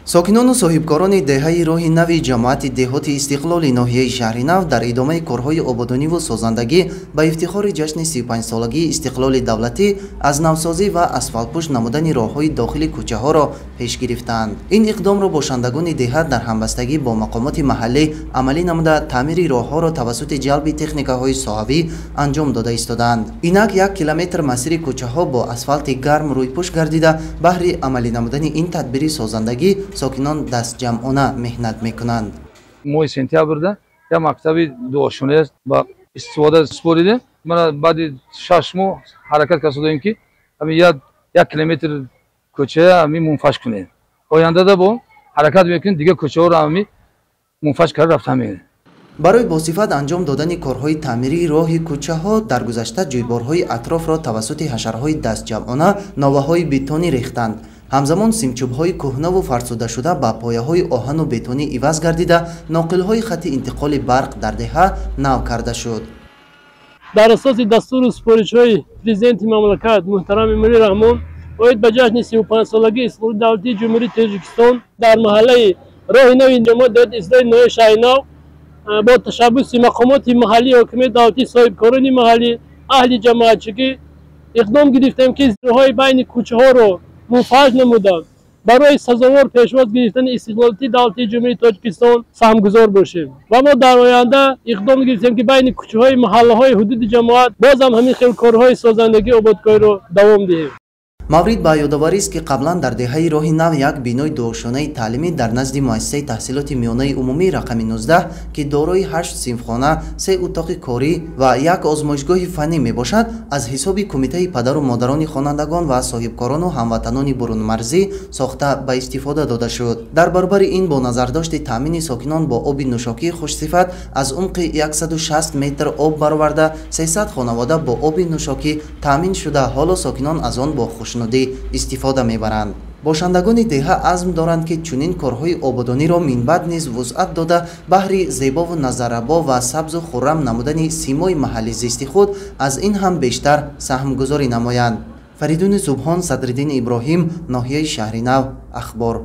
Сокинону соҳибкорони деҳаи Роҳи Нави ҷамоати деҳоти Истиқлоли ноҳияи Шаҳри Нав дар идомаи корҳои ободониву созандагӣ ба ифтихори ҷашни 35-солагии истиқлоли давлатӣ аз навсозӣ ва асфалтпӯш намудани роҳҳои дохили кӯчаҳоро пеш гирифтаанд. Ин иқдомро бошандагони деҳа дар ҳамбастагӣ бо мақомоти маҳаллӣ амалӣ намуда, таъмири роҳҳоро тавассути ҷалби техникаҳои соҳавӣ анҷом дода истодаанд. Инак 1 километр масири кӯчаҳо бо асфалти гарм рӯйпӯш гардида, баҳри амалӣ намудани ин тадбири созандагӣ сокинон дастҷамъона меҳнат мекунанд. Моҳи сентябрда як мактаби дуошона ба истифода супоридем. Мана баъди 6 моҳ ҳаракат кардем, ки як километр кӯча ҳами мунфаш кунем. Ояндада бо ҳаракат мекунем, дигар кӯчаҳоро ҳами мунфаш карда рафта мерем. Барои босифат анҷом додани корҳои таъмирии роҳи кӯчаҳо дар гузашта ҷӯйборҳои атрофро тавассути ҳашарҳои дастҷамъона новаҳои бетонӣ рехтанд. Ҳамзамон симчӯбҳои кӯҳнаву фарсудашуда ба пояҳои оҳану бетонӣ иваз гардида, ноқилҳои хатти интиқоли барқ дар деҳа нав карда шуд. Дар асоси дастуру супоришҳои Президенти мамлакат муҳтарам Эмомалӣ Раҳмон оид ба ҷашни 35-солагии истиқлоли давлатии Ҷумҳурии Тоҷикистон, дар маҳаллаи Роҳи Нави ҷамоати деҳоти Истиқлоли ноҳияи Шаҳри Нав бо ташаббуси мақомоти маҳаллии ҳокимияти давлатӣ, соҳибкорони маҳаллӣ, аҳли ҷамоатчигӣ иқдом гирифтем, ки роҳҳои байни кӯчаҳоро мунфаҷ намуда, барои сазовор пешвоз гирифтани истиқлолияти давлатии Ҷумҳурии Тоҷикистон саҳмгузор бошем. Ва мо дар оянда иқдом гирифтем, ки байни кӯчаҳои маҳаллаҳои ҳудуди ҷамоат бозам ҳамин хел корҳои созандагӣ, ободкориро давом диҳем. Маврид ба ёдоварист, ки қаблан дар деҳаи Роҳи Нав як бинои дуошонаи таълимӣ дар назди муассисаи таҳсилоти миёнаи умумӣ рақами 19, ки дорои ҳашт синфхона, се утоқи корӣ ва як озмоишгоҳи фаннӣ мебошад, аз ҳисоби кумитаи падару модарони хонандагон ва соҳибкорону ҳамватанони бурунмарзӣ сохта ба истифода дода шуд. Дар баробари ин, бо назардошти таъмини сокинон бо оби нӯшокии хушсифат, аз умқи 160 метр об бароварда, 300 хонавода бо оби нӯшокӣ таъмин шуда, ҳоло сокинон аз он бо хушнудӣ истифода мебаранд. Бошандагони деҳа азм доранд, ки чунин корҳои ободониро минбаъд низ вусъат дода, баҳри зебову назаррабо ва сабзу хуррам намудани симои маҳалли зисти худ аз ин ҳам бештар саҳмгузорӣ намоянд. Фаридуни Субҳон, Садриддин Иброҳим, ноҳияи Шаҳри Нав, Ахбор.